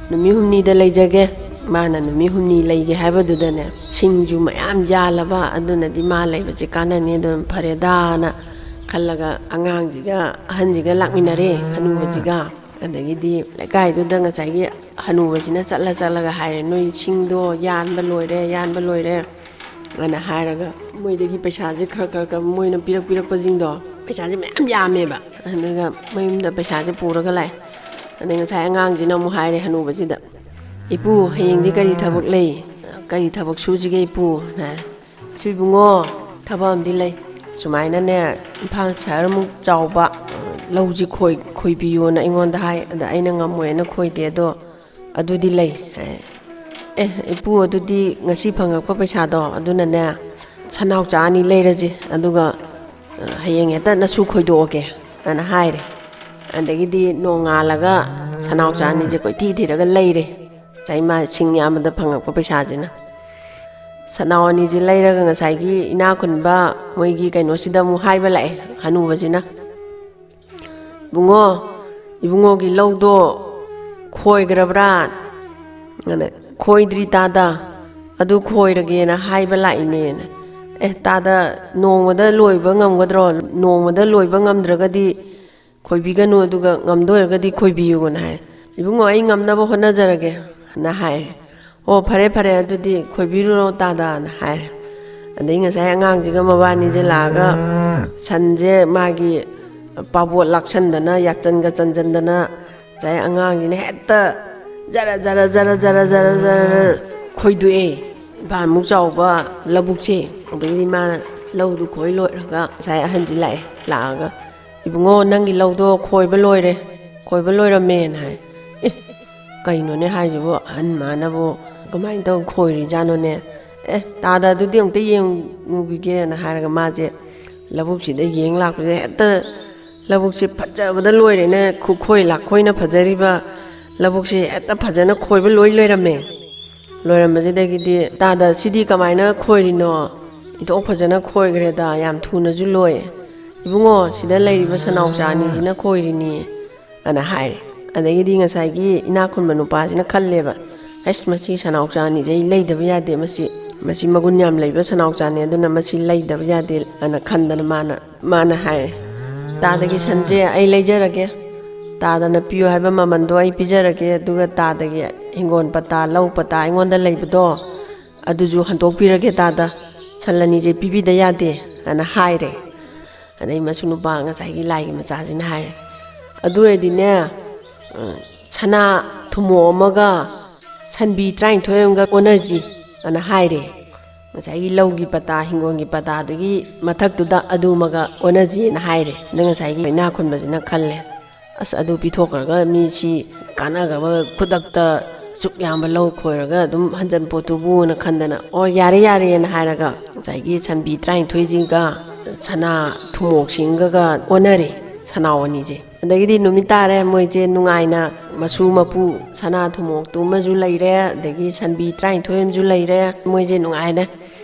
ꯅꯨꯃꯤꯠ ꯍꯨꯝꯅꯤꯗ ꯂꯩꯖꯒꯦ, ꯃꯥꯅ ꯅꯨꯃꯤꯠ ꯍꯨꯝꯅꯤ ꯂꯩꯒꯦ ꯍꯥꯏꯕꯗꯨꯗꯅꯦ ꯁꯤꯡꯁꯨ ꯃꯌꯥꯝ ꯌꯥꯜꯂꯕ, ꯑꯗꯨꯅꯗꯤ ꯃꯥ ꯂꯩꯕꯁꯦ ꯀꯥꯟꯅꯅꯤ, ꯑꯗꯨꯅ ꯐꯔꯦꯗꯥꯅ" ꯈꯜꯂꯒ ꯑꯉꯥꯡꯁꯤꯒ ꯑꯍꯟꯁꯤꯒ ꯂꯥꯛꯃꯤꯟꯅꯔꯦ, ꯍꯅꯨꯕꯁꯤꯒ꯫ ꯑꯗꯒꯤꯗꯤ ꯂꯩꯀꯥꯏꯗꯨꯗ ꯉꯁꯥꯏꯒꯤ ꯍꯅꯨꯕꯁꯤꯅ ꯆꯠꯂ ꯆꯠꯂꯒ ꯍꯥꯏꯔꯦ, "ꯅꯣꯏ ꯁꯤꯡꯗꯣ ꯌꯥꯟꯕ ꯂꯣꯏꯔꯦ, ꯌꯥꯟꯕ ꯂꯣꯏꯔꯦ" ꯑꯅ ꯍꯥꯏꯔꯒ, ꯃꯣꯏꯗꯒꯤ ꯄꯩꯁꯥꯁꯦ ꯈꯔ ꯈꯔ ꯈꯔ ꯃꯣꯏꯅ ꯄꯤꯔꯛ ꯄꯤꯔꯛꯄꯁꯤꯡꯗꯣ, ꯄꯩꯁꯥꯁꯦ ꯃꯌꯥꯝ ꯌꯥꯝꯃꯦꯕ꯫ ꯑꯗꯨꯒ ꯃꯌꯨꯝꯗ ꯄꯩꯁꯥꯁꯦ ꯄꯨꯔꯒ ꯂꯥꯛꯑꯦ꯫ ꯑꯗꯩ ꯉꯁꯥꯏ ꯑꯉꯥꯡꯁꯤꯅ ꯑꯃꯨꯛ ꯍꯥꯏꯔꯦ ꯍꯅꯨꯕꯁꯤꯗ, "ꯏꯄꯨ, ꯍꯌꯦꯡꯗꯤ ꯀꯔꯤ ꯊꯕꯛ ꯂꯩ? ꯀꯔꯤ ꯊꯕꯛ ꯁꯨꯁꯤꯒꯦ ꯏꯄꯨ?" ꯍꯥꯏ꯫ "ꯁꯤ ꯏꯕꯨꯡꯉꯣ, ꯊꯕꯛ ꯑꯃꯗꯤ ꯂꯩ꯫ ꯁꯨꯃꯥꯏꯅꯅꯦ, ꯏꯝꯐꯥꯜ ꯁꯍꯔꯃꯨꯛ ꯆꯥꯎꯕ ꯂꯧꯁꯤ ꯈꯣꯏ-, ꯈꯣꯏꯕꯤꯌꯣꯅ ꯑꯩꯉꯣꯟꯗ ꯍꯥꯏ꯫ ꯑꯗ ꯑꯩꯅ ꯉꯝꯃꯣꯏꯅ ꯈꯣꯏꯗꯦ, ꯑꯗꯣ ꯑꯗꯨꯗꯤ ꯂꯩ" ꯍꯥꯏ꯫ "ꯑꯦ, ꯏꯄꯨ, ꯑꯗꯨꯗꯤ ꯉꯁꯤ ꯐꯪꯉꯛꯄ ꯄꯩꯁꯥꯗꯣ ꯑꯗꯨꯅꯅꯦ ꯁꯅꯥꯎꯆꯥ ꯑꯅꯤ ꯂꯩꯔꯁꯤ, ꯑꯗꯨꯒ, ꯑ, ꯍꯌꯦꯡ ꯍꯦꯛꯇ ꯅꯁꯨ ꯈꯣꯏꯗꯣꯛꯑꯒꯦ" ꯑꯅ ꯍꯥꯏꯔꯦ꯫ ꯑꯗꯒꯤꯗꯤ ꯅꯣꯡꯉꯥꯜꯂꯒ ꯁꯅꯥꯎꯆꯥ ꯑꯅꯤꯁꯦ ꯀꯣꯏꯊꯤ ꯊꯤꯔꯒ ꯂꯩꯔꯦ, ꯉꯁꯥꯏ ꯃꯥ ꯁꯤꯡ ꯌꯥꯝꯕꯗ ꯐꯪꯉꯛꯄ ꯄꯩꯁꯥꯁꯤꯅ꯫ ꯁꯅꯥꯎ ꯑꯅꯤꯁꯦ ꯂꯩꯔꯒ ꯉꯁꯥꯏꯒꯤ ꯏꯅꯥꯛ ꯈꯨꯟꯕ ꯃꯣꯏꯒꯤ ꯀꯩꯅꯣꯁꯤꯗ ꯑꯃꯨꯛ ꯍꯥꯏꯕ ꯂꯥꯛꯑꯦ ꯍꯅꯨꯕꯁꯤꯅ, "ꯏꯕꯨꯡꯉꯣ, ꯏꯕꯨꯡꯉꯣꯒꯤ ꯂꯧꯗꯣ ꯈꯣꯏꯈ꯭ꯔꯕ꯭ꯔꯥ?" ꯑꯗ, "ꯈꯣꯏꯗ꯭ꯔꯤ ꯇꯥꯗ, ꯑꯗꯨ ꯈꯣꯏꯔꯒꯦꯅ ꯍꯥꯏꯕ ꯂꯥꯛꯏꯅꯦꯅ"꯫ "ꯑꯦ ꯇꯥꯗ, ꯅꯣꯡꯃꯗ ꯂꯣꯏꯕ ꯉꯝꯒꯗ꯭ꯔꯣ? ꯅꯣꯡꯃꯗ ꯂꯣꯏꯕ ꯉꯝꯗ꯭ꯔꯒꯗꯤ ꯈꯣꯏꯕꯤꯒꯅꯨ, ꯑꯗꯨꯒ ꯉꯝꯗꯣꯏꯔꯒꯗꯤ ꯈꯣꯏꯕꯤꯌꯨꯅ" ꯍꯥꯏ꯫ "ꯏꯕꯨꯡꯉꯣ, ꯑꯩ ꯉꯝꯅꯕ ꯍꯣꯠꯅꯖꯔꯒꯦ" ꯅ ꯍꯥꯏꯔꯦ꯫ "ꯑꯣ, ꯐꯔꯦ ꯐꯔꯦ, ꯑꯗꯨꯗꯤ ꯈꯣꯏꯕꯤꯔꯨꯔꯣ ꯇꯥꯗꯅ" ꯍꯥꯏꯔꯦ꯫ ꯑꯗꯩ ꯉꯁꯥꯏ ꯑꯉꯥꯡꯁꯤꯒ ꯃꯕꯥꯅꯤꯁꯦ ꯂꯥꯛꯑꯒ ꯁꯟꯁꯦ ꯃꯥꯒꯤ ꯄꯥꯕꯣꯠ ꯂꯥꯛꯁꯟꯗꯅ, ꯌꯥꯆꯟꯒ ꯆꯟꯖꯟꯗꯅ, ꯉꯁꯥꯏ ꯑꯉꯥꯡꯁꯤꯅ ꯍꯦꯛꯇ ꯖꯔ ꯖꯔ ꯖꯔ ꯖꯔ ꯖꯔ ꯖꯔ ꯈꯣꯏꯗꯣꯛꯑꯦ, ꯏꯝꯐꯥꯜꯃꯨꯛ ꯆꯥꯎꯕ ꯂꯧꯕꯨꯛꯁꯦ꯫ ꯑꯗꯒꯤꯗꯤ ꯃꯥꯅ ꯂꯧꯗꯨ ꯈꯣꯏ ꯂꯣꯏꯔꯒ ꯉꯁꯥꯏ ꯑꯍꯟꯁꯤ ꯂꯥꯛꯑꯦ, ꯂꯥꯛꯑꯒ, "ꯏꯕꯨꯡꯉꯣ, ꯅꯪꯒꯤ ꯂꯧꯗꯣ ꯈꯣꯏꯕ ꯂꯣꯏꯔꯦ, ꯈꯣꯏꯕ ꯂꯣꯏꯔꯝꯃꯦꯅ" ꯍꯥꯏ꯫ "ꯑꯦ, ꯀꯩꯅꯣꯅꯦ ꯍꯥꯏꯁꯤꯕꯨ, ꯑꯍꯟ ꯃꯥꯅꯕꯨ ꯀꯃꯥꯏꯅ ꯇꯧ ꯈꯣꯏꯔꯤꯖꯥꯠꯅꯣꯅꯦ? ꯑꯦ, ꯇꯥꯗ, ꯑꯗꯨꯗꯤ ꯑꯃꯨꯛꯇ ꯌꯦꯡꯉꯨꯈꯤꯒꯦꯅ" ꯍꯥꯏꯔꯒ ꯃꯥꯁꯦ ꯂꯧꯕꯨꯛꯁꯤꯗ ꯌꯦꯡ ꯂꯥꯛꯄꯁꯦ, ꯍꯦꯛꯇ ꯂꯧꯕꯨꯛꯁꯦ ꯐꯖꯕꯗ ꯂꯣꯏꯔꯦꯅꯦ, ꯈꯨꯈꯣꯏ ꯂꯥꯈꯣꯏꯅ ꯐꯖꯔꯤꯕ ꯂꯧꯕꯨꯛꯁꯦ ꯍꯦꯛꯇ ꯐꯖꯅ ꯈꯣꯏꯕ ꯂꯣꯏ ꯂꯩꯔꯝꯃꯦ꯫ ꯂꯣꯏꯔꯝꯕꯁꯤꯗꯒꯤꯗꯤ, "ꯇꯥꯗ, ꯁꯤꯗꯤ ꯀꯃꯥꯏꯅ ꯈꯣꯏꯔꯤꯅꯣ? ꯏꯊꯣꯛ ꯐꯖꯅ ꯈꯣꯏꯈ꯭ꯔꯦꯗ, ꯌꯥꯝ ꯊꯨꯅꯁꯨ ꯂꯣꯏ꯫ ꯏꯕꯨꯡꯉꯣ, ꯁꯤꯗ ꯂꯩꯔꯤꯕ ꯁꯅꯥꯎꯆꯥ ꯑꯅꯤꯁꯤꯅ ꯈꯣꯏꯔꯤꯅꯤ" ꯑꯅ ꯍꯥꯏꯔꯦ꯫ ꯑꯗꯒꯤꯗꯤ ꯉꯁꯥꯏꯒꯤ ꯏꯅꯥꯛ ꯈꯨꯟꯕ ꯅꯨꯄꯥꯁꯤꯅ ꯈꯜꯂꯦꯕ, "ꯑꯁ, ꯃꯁꯤ ꯁꯅꯥꯎꯆꯥ ꯑꯅꯤꯁꯦ ꯑꯩ ꯂꯩꯗꯕ ꯌꯥꯗꯦ, ꯃꯁꯤ, ꯃꯁꯤ ꯃꯒꯨꯟ ꯌꯥꯝ ꯂꯩꯕ ꯁꯅꯥꯎꯆꯥꯅꯤ, ꯑꯗꯨꯅ ꯃꯁꯤ ꯂꯩꯗꯕ ꯌꯥꯗꯦ" ꯑꯅ ꯈꯟꯗꯅ ꯃꯥꯅ, ꯃꯥꯅ ꯍꯥꯏꯔꯦ, "ꯇꯥꯗꯒꯤ ꯁꯟꯁꯦ ꯑꯩ ꯂꯩꯖꯔꯒꯦ, ꯇꯥꯗꯅ ꯄꯤꯌꯨ ꯍꯥꯏꯕ ꯃꯃꯜꯗꯣ ꯑꯩ ꯄꯤꯖꯔꯒꯦ, ꯑꯗꯨꯒ ꯇꯥꯗꯒꯤ ꯍꯤꯡꯒꯣꯜ ꯄꯇꯥ, ꯂꯧ ꯄꯇꯥ ꯑꯩꯉꯣꯟꯗ ꯂꯩꯕꯗꯣ ꯑꯗꯨꯁꯨ ꯍꯟꯗꯣꯛꯄꯤꯔꯒꯦ ꯇꯥꯗ, ꯁꯟ ꯑꯅꯤꯁꯦ ꯄꯤꯕꯤꯗ ꯌꯥꯗꯦ" ꯑꯅ ꯍꯥꯏꯔꯦ꯫ ꯑꯗꯩ ꯃꯁꯨ ꯅꯨꯄꯥ ꯉꯁꯥꯏꯒꯤ ꯂꯥꯏꯒꯤ ꯃꯆꯥꯁꯤꯅ ꯍꯥꯏꯔꯦ, "ꯑꯗꯨ ꯑꯣꯏꯔꯗꯤꯅꯦ, ꯎꯝ, ꯁꯅꯥ ꯊꯨꯝꯃꯣꯛ ꯑꯃꯒ ꯁꯟꯕꯤ ꯇꯔꯥꯅꯤꯊꯣꯏ ꯑꯃꯒ ꯑꯣꯟꯅꯁꯤ" ꯑꯅ ꯍꯥꯏꯔꯦ꯫ ꯉꯁꯥꯏꯒꯤ ꯂꯧꯒꯤ ꯄꯇꯥ, ꯍꯤꯡꯒꯣꯜꯒꯤ ꯄꯇꯥꯗꯨꯒꯤ ꯃꯊꯛꯇꯨꯗ ꯑꯗꯨꯃꯒ ꯑꯣꯟꯅꯁꯤꯅ ꯍꯥꯏꯔꯦ꯫ ꯑꯗ ꯉꯁꯥꯏꯒꯤ ꯏꯅꯥꯛ ꯈꯨꯟꯕꯁꯤꯅ ꯈꯜꯂꯦ, "ꯑꯁ, ꯑꯗꯨ ꯄꯤꯊꯣꯛꯈ꯭ꯔꯒ ꯃꯤ ꯁꯤ ꯀꯥꯟꯅꯈ꯭ꯔꯕ, ꯈꯨꯗꯛꯇ ꯁꯨꯛ ꯌꯥꯝꯕ ꯂꯧ ꯈꯣꯏꯔꯒ ꯑꯗꯨꯝ ꯍꯟꯖꯟ ꯄꯣꯠꯇꯨꯕꯨꯅ" ꯈꯟꯗꯅ, "ꯑꯣ, ꯌꯥꯔꯦ, ꯌꯥꯔꯦꯅ" ꯍꯥꯏꯔꯒ ꯉꯁꯥꯏꯒꯤ ꯁꯟꯕꯤ ꯇꯔꯥꯅꯤꯊꯣꯏꯁꯤꯒ ꯁꯅꯥ ꯊꯨꯝꯃꯣꯛꯁꯤꯡꯒꯒ ꯑꯣꯟꯅꯔꯦ, ꯁꯅꯥꯎ ꯑꯅꯤꯁꯦ꯫ ꯑꯗꯒꯤꯗꯤ ꯅꯨꯃꯤꯠ ꯇꯥꯔꯦ, ꯃꯣꯏꯁꯦ ꯅꯨꯡꯉꯥꯏꯅ ꯃꯁꯨ ꯃꯄꯨ ꯁꯅꯥ ꯊꯨꯝꯃꯣꯛꯇꯨ ꯑꯃꯁꯨ ꯂꯩꯔꯦ, ꯑꯗꯒꯤ ꯁꯟꯕꯤ ꯇꯔꯥꯅꯤꯊꯣꯏ ꯑꯃꯁꯨ ꯂꯩꯔꯦ, ꯃꯣꯏꯁꯦ ꯅꯨꯡꯉꯥꯏꯔꯦ꯫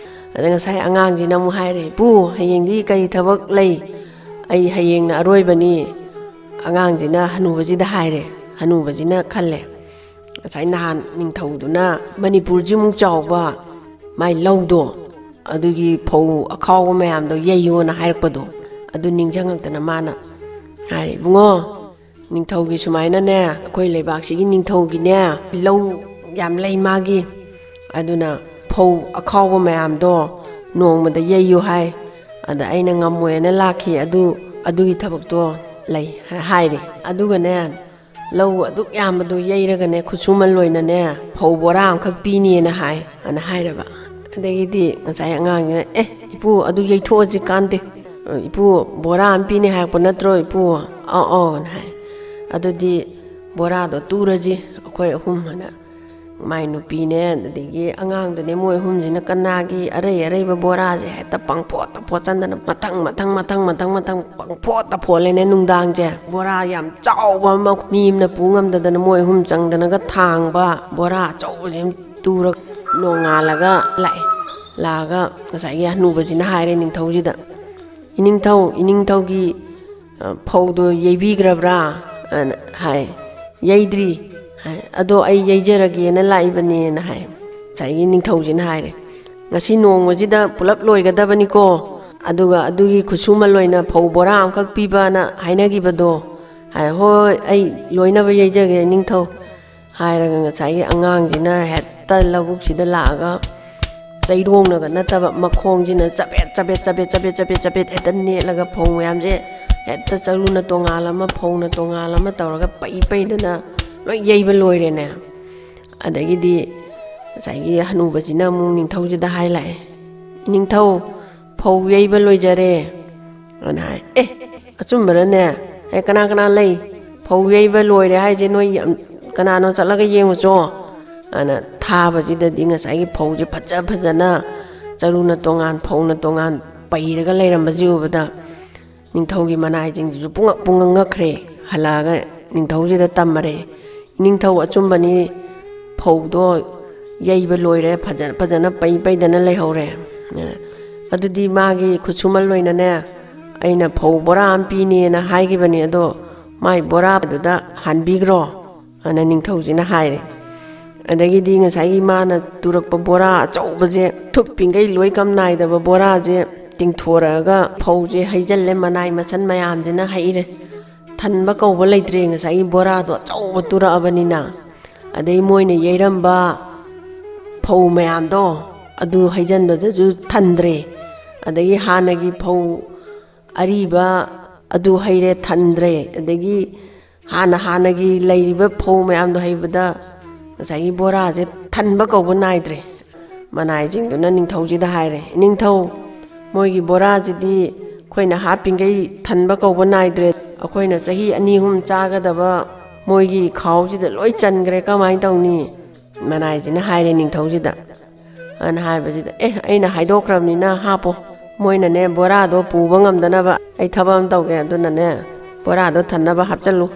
ꯑꯗ ꯉꯁꯥꯏ ꯑꯉꯥꯡꯁꯤꯅ ꯑꯃꯨꯛ ꯍꯥꯏꯔꯦ, "ꯏꯄꯨ, ꯍꯌꯦꯡꯗꯤ ꯀꯔꯤ ꯊꯕꯛ ꯂꯩ? ꯑꯩ ꯍꯌꯦꯡꯅ ꯑꯔꯣꯏꯕꯅꯤ꯫" ꯑꯉꯥꯡꯁꯤꯅ ꯍꯅꯨꯕꯁꯤꯗ ꯍꯥꯏꯔꯦ꯫ ꯍꯅꯨꯕꯁꯤꯅ ꯈꯜꯂꯦ, "ꯉꯁꯥꯏ ꯅꯍꯥꯟ ꯅꯤꯡꯊꯧꯗꯨꯅ ꯃꯅꯤꯄꯨꯔꯁꯤꯃꯨꯛ ꯆꯥꯎꯕ ꯃꯥꯏ ꯂꯧꯗꯣ, ꯑꯗꯨꯒꯤ ꯐꯧ ꯑꯈꯥꯎꯕ ꯃꯌꯥꯝꯗꯣ ꯌꯩꯌꯣꯅ ꯍꯥꯏꯔꯛꯄꯗꯣ, ꯑꯗꯨ ꯅꯤꯡꯁꯤꯡꯉꯛꯇꯅ ꯃꯥꯅ ꯍꯥꯏꯔꯦ, 'ꯏꯕꯨꯡꯉꯣ, ꯅꯤꯡꯊꯧꯒꯤ ꯁꯨꯃꯥꯏꯅꯅꯦ, ꯑꯩꯈꯣꯏ ꯂꯩꯕꯥꯛꯁꯤꯒꯤ ꯅꯤꯡꯊꯧꯒꯤꯅꯦ, ꯂꯧ ꯌꯥꯝ ꯂꯩ ꯃꯥꯒꯤ, ꯑꯗꯨꯅ ꯐꯧ ꯑꯈꯥꯎꯕ ꯃꯌꯥꯝꯗꯣ ꯅꯣꯡꯃꯗ ꯌꯩꯌꯨ ꯍꯥꯏ꯫ ꯑꯗ ꯑꯩꯅ ꯉꯝꯃꯣꯏꯅ ꯂꯥꯛꯈꯤ꯫ ꯑꯗꯨ, ꯑꯗꯨꯒꯤ ꯊꯕꯛꯇꯣ ꯂꯩ,' ꯍꯥꯏꯔꯦ꯫ ꯑꯗꯨꯒꯅꯦ, ꯂꯧ ꯑꯗꯨꯛ ꯌꯥꯝꯕꯗꯣ ꯌꯩꯔꯒꯅꯦ, ꯈꯨꯠꯁꯨꯃꯜ ꯑꯣꯏꯅꯅꯦ, ꯐꯧ ꯕꯣꯔꯥ ꯑꯃꯈꯛ ꯄꯤꯅꯤꯅ ꯍꯥꯏ ꯑꯅ ꯍꯥꯏꯔꯕ꯫ ꯑꯗꯒꯤꯗꯤ ꯉꯁꯥꯏ ꯑꯉꯥꯡꯁꯤꯅ, "ꯑꯦ, ꯏꯄꯨ, ꯑꯗꯨ ꯌꯩꯊꯣꯛꯑꯁꯤ ꯀꯥꯟꯗꯦ꯫ ꯏꯄꯨ, ꯕꯣꯔꯥ ꯑꯃ ꯄꯤꯅꯤ ꯍꯥꯏꯔꯛꯄ ꯅꯠꯇ꯭ꯔꯣ, ꯏꯄꯨ?" "ꯑꯧ, ꯑꯧ" ꯑꯅ ꯍꯥꯏ꯫ "ꯑꯗꯨꯗꯤ ꯕꯣꯔꯥꯗꯣ ꯇꯨꯔꯁꯤ ꯑꯩꯈꯣꯏ ꯑꯍꯨꯝ" ꯑꯅ ꯃꯥꯏ ꯅꯨꯄꯤꯅꯦ, ꯑꯗꯒꯤ ꯑꯉꯥꯡꯗꯨꯅꯦ, ꯃꯣꯏ ꯑꯍꯨꯝꯁꯤꯅ ꯀꯅꯥꯒꯤ ꯑꯔꯩ ꯑꯔꯩꯕ ꯕꯣꯔꯥꯁꯦ ꯍꯦꯛꯇ ꯄꯪꯐꯣꯠꯇ ꯐꯣꯠꯆꯟꯗꯅ ꯃꯊꯪ, ꯃꯊꯪ, ꯃꯊꯪ, ꯃꯊꯪ, ꯃꯊꯪ ꯄꯪꯐꯣꯠꯇ ꯐꯣꯠꯂꯦꯅꯦ ꯅꯨꯡꯗꯥꯡꯁꯦ꯫ ꯕꯣꯔꯥ ꯌꯥꯝ ꯆꯥꯎꯕ ꯑꯃ ꯃꯤ ꯑꯃꯅ ꯄꯨ ꯉꯝꯗꯗꯅ ꯃꯣꯏ ꯑꯍꯨꯝ ꯆꯪꯗꯅꯒ ꯊꯥꯡꯕ ꯕꯣꯔꯥ ꯑꯆꯧꯕꯁꯦ ꯑꯃ ꯇꯨꯔꯒ ꯅꯣꯡꯉꯥꯜꯂꯒ ꯂꯥꯛꯑꯦ꯫ ꯂꯥꯛꯑꯒ ꯉꯁꯥꯏꯒꯤ ꯍꯅꯨꯕꯁꯤꯅ ꯍꯥꯏꯔꯦ ꯅꯤꯡꯊꯧꯁꯤꯗ, "ꯏꯅꯤꯡꯊꯧ, ꯏꯅꯤꯡꯊꯧꯒꯤ, ꯑ, ꯐꯧꯗꯣ ꯌꯩꯕꯤꯈ꯭ꯔꯕ꯭ꯔꯥ?" ꯑꯅ ꯍꯥꯏ꯫ "ꯌꯩꯗ꯭ꯔꯤ꯫ ꯍꯥꯏ, ꯑꯗꯣ ꯑꯩ ꯌꯩꯖꯔꯒꯦꯅ ꯂꯥꯛꯏꯕꯅꯦꯅ" ꯍꯥꯏ꯫ ꯉꯁꯥꯏꯒꯤ ꯅꯤꯡꯊꯧꯁꯤꯅ ꯍꯥꯏꯔꯦ, "ꯉꯁꯤ ꯅꯣꯡꯃꯁꯤꯗ ꯄꯨꯂꯞ ꯂꯣꯏꯒꯗꯕꯅꯤꯀꯣ, ꯑꯗꯨꯒ ꯑꯗꯨꯒꯤ ꯈꯨꯠꯁꯨꯃꯜ ꯑꯣꯏꯅ ꯐꯧ ꯕꯣꯔꯥ ꯑꯃꯈꯛ ꯄꯤꯕꯅ ꯍꯥꯏꯅꯈꯤꯕꯗꯣ", ꯍꯥꯏ꯫ "ꯍꯣꯏ, ꯑꯩ ꯂꯣꯏꯅꯕ ꯌꯩꯖꯒꯦ ꯅꯤꯡꯊꯧ" ꯍꯥꯏꯔꯒ ꯉꯁꯥꯏꯒꯤ ꯑꯉꯥꯡꯁꯤꯅ ꯍꯦꯛꯇ ꯂꯧꯕꯨꯛꯁꯤꯗ ꯂꯥꯛꯑꯒ ꯆꯩꯔꯣꯡꯅꯒ ꯅꯠꯇꯕ ꯃꯈꯣꯡꯁꯤꯅ ꯆꯕꯦꯠ ꯆꯕꯦꯠ ꯆꯕꯦꯠ ꯆꯕꯦꯠ ꯆꯕꯦꯠ ꯆꯕꯦꯠ ꯍꯦꯛꯇ ꯅꯦꯠꯂꯒ ꯐꯧ ꯃꯌꯥꯝꯁꯦ ꯍꯦꯛꯇ ꯆꯔꯨꯅ ꯇꯣꯉꯥꯜ ꯑꯃ, ꯐꯧꯅ ꯇꯣꯉꯥꯜ ꯑꯃ ꯇꯧꯔꯒ ꯄꯩ ꯄꯩꯗꯅ ꯂꯣꯏ ꯌꯩꯕ ꯂꯣꯏꯔꯦꯅꯦ꯫ ꯑꯗꯒꯤꯗꯤ ꯉꯁꯥꯏꯒꯤ ꯍꯅꯨꯕꯁꯤꯅ ꯑꯃꯨꯛ ꯅꯤꯡꯊꯧꯁꯤꯗ ꯍꯥꯏ ꯂꯥꯛꯑꯦ, "ꯏꯅꯤꯡꯊꯧ, ꯐꯧ ꯌꯩꯕ ꯂꯣꯏꯖꯔꯦ" ꯑꯅ ꯍꯥꯏ꯫ "ꯑꯦ, ꯑꯆꯨꯝꯕꯔꯅꯦ? ꯑꯦ, ꯀꯅꯥ ꯀꯅꯥ ꯂꯩ? ꯐꯧ ꯌꯩꯕ ꯂꯣꯏꯔꯦ ꯍꯥꯏꯁꯦ ꯅꯣꯏ ꯌꯥꯝ-, ꯀꯅꯥꯅꯣ? ꯆꯠꯂꯒ ꯌꯦꯡꯉꯨꯆꯣ" ꯑꯅ ꯊꯥꯕꯁꯤꯗꯗꯤ ꯉꯁꯥꯏꯒꯤ ꯐꯧꯁꯦ ꯐꯖ ꯐꯖꯅ ꯆꯔꯨꯅ ꯇꯣꯉꯥꯟ, ꯐꯧꯅ ꯇꯣꯉꯥꯟ ꯄꯩꯔꯒ ꯂꯩꯔꯝꯕꯁꯤ ꯎꯕꯗ ꯅꯤꯡꯊꯧꯒꯤ ꯃꯅꯥꯏꯁꯤꯡꯁꯤꯁꯨ ꯄꯨꯡꯉꯛ ꯄꯨꯡꯉꯛ ꯉꯛꯈ꯭ꯔꯦ꯫ ꯍꯜꯂꯛꯑꯒ ꯅꯤꯡꯊꯧꯁꯤꯗ ꯇꯝꯃꯔꯦ, "ꯅꯤꯡꯊꯧ ꯑꯆꯨꯝꯕꯅꯤ, ꯐꯧꯗꯣ ꯌꯩꯕ ꯂꯣꯏꯔꯦ, ꯐꯖ-, ꯐꯖꯅ ꯄꯩ ꯄꯩꯗꯅ ꯂꯩꯍꯧꯔꯦ꯫ ꯑꯗꯨꯗꯤ ꯃꯥꯒꯤ ꯈꯨꯠꯁꯨꯃꯜ ꯑꯣꯏꯅꯅꯦ, ꯑꯩꯅ ꯐꯧ ꯕꯣꯔꯥ ꯑꯃ ꯄꯤꯅꯦꯅ ꯍꯥꯏꯈꯤꯕꯅꯦ, ꯑꯗꯣ ꯃꯥꯏ ꯕꯣꯔꯥꯗꯨꯗ ꯍꯥꯟꯕꯤꯈ꯭ꯔꯣ" ꯑꯅ ꯅꯤꯡꯊꯧꯁꯤꯅ ꯍꯥꯏꯔꯦ꯫ ꯑꯗꯒꯤꯗꯤ ꯉꯁꯥꯏꯒꯤ ꯃꯥꯅ ꯇꯨꯔꯛꯄ ꯕꯣꯔꯥ ꯑꯆꯧꯕꯁꯦ, ꯊꯨꯞꯄꯤꯈꯩ ꯂꯣꯏ ꯀꯝ ꯅꯥꯏꯗꯕ ꯕꯣꯔꯥꯁꯦ ꯇꯤꯡꯊꯣꯔꯛꯑꯒ ꯐꯧꯁꯦ ꯍꯩꯖꯤꯜꯂꯦ, ꯃꯅꯥꯏ ꯃꯁꯟ ꯃꯌꯥꯝꯁꯤꯅ ꯍꯩꯔꯦ꯫ ꯊꯟꯕ ꯀꯧꯕ ꯂꯩꯇ꯭ꯔꯦ, ꯉꯁꯥꯏꯒꯤ ꯕꯣꯔꯥꯗꯣ ꯑꯆꯧꯕ ꯇꯨꯔꯛꯑꯕꯅꯤꯅ꯫ ꯑꯗꯩ ꯃꯣꯏꯅ ꯌꯩꯔꯝꯕ ꯐꯧ ꯃꯌꯥꯝꯗꯣ, ꯑꯗꯨ ꯍꯩꯖꯤꯟꯕꯗꯁꯨ ꯊꯟꯗ꯭ꯔꯦ꯫ ꯑꯗꯒꯤ ꯍꯥꯟꯅꯒꯤ ꯐꯧ ꯑꯔꯤꯕ ꯑꯗꯨ ꯍꯩꯔꯦ, ꯊꯟꯗ꯭ꯔꯦ꯫ ꯑꯗꯒꯤ ꯍꯥꯟꯅ ꯍꯥꯟꯅꯒꯤ ꯂꯩꯔꯤꯕ ꯐꯧ ꯃꯌꯥꯝꯗꯣ ꯍꯩꯕꯗ ꯉꯁꯥꯏꯒꯤ ꯕꯣꯔꯥꯁꯦ ꯊꯟꯕ ꯀꯧꯕ ꯅꯥꯏꯗ꯭ꯔꯦ꯫ ꯃꯅꯥꯏꯁꯤꯡꯗꯨꯅ ꯅꯤꯡꯊꯧꯁꯤꯗ ꯍꯥꯏꯔꯦ, "ꯅꯤꯡꯊꯧ, ꯃꯣꯏꯒꯤ ꯕꯣꯔꯥꯁꯤꯗꯤ ꯑꯩꯈꯣꯏꯅ ꯍꯥꯞꯄꯤꯈꯩ ꯊꯟꯕ ꯀꯧꯕ ꯅꯥꯏꯗ꯭ꯔꯦ꯫ ꯑꯩꯈꯣꯏꯅ ꯆꯍꯤ ꯑꯅꯤ ꯑꯍꯨꯝ ꯆꯥꯒꯗꯕ ꯃꯣꯏꯒꯤ ꯈꯥꯎꯁꯤꯗ ꯂꯣꯏ ꯆꯟꯈ꯭ꯔꯦ, ꯀꯃꯥꯏꯅ ꯇꯧꯅꯤ?" ꯃꯅꯥꯏꯁꯤꯅ ꯍꯥꯏꯔꯦ ꯅꯤꯡꯊꯧꯁꯤꯗ꯫ ꯑꯗꯨꯅ ꯍꯥꯏꯕꯁꯤꯗ, "ꯑꯦ, ꯑꯩꯅ ꯍꯥꯏꯗꯣꯛꯈ꯭ꯔꯕꯅꯤꯅ ꯍꯥꯞꯄꯣ꯫ ꯃꯣꯏꯅꯅꯦ ꯕꯣꯔꯥꯗꯣ ꯄꯨꯕ ꯉꯝꯗꯅꯕ ꯑꯩ ꯊꯕꯛ ꯑꯃ ꯇꯧꯒꯦ꯫ ꯑꯗꯨꯅꯅꯦ ꯕꯣꯔꯥꯗꯣ ꯊꯟꯅꯕ ꯍꯥꯞꯆꯜꯂꯨ"꯫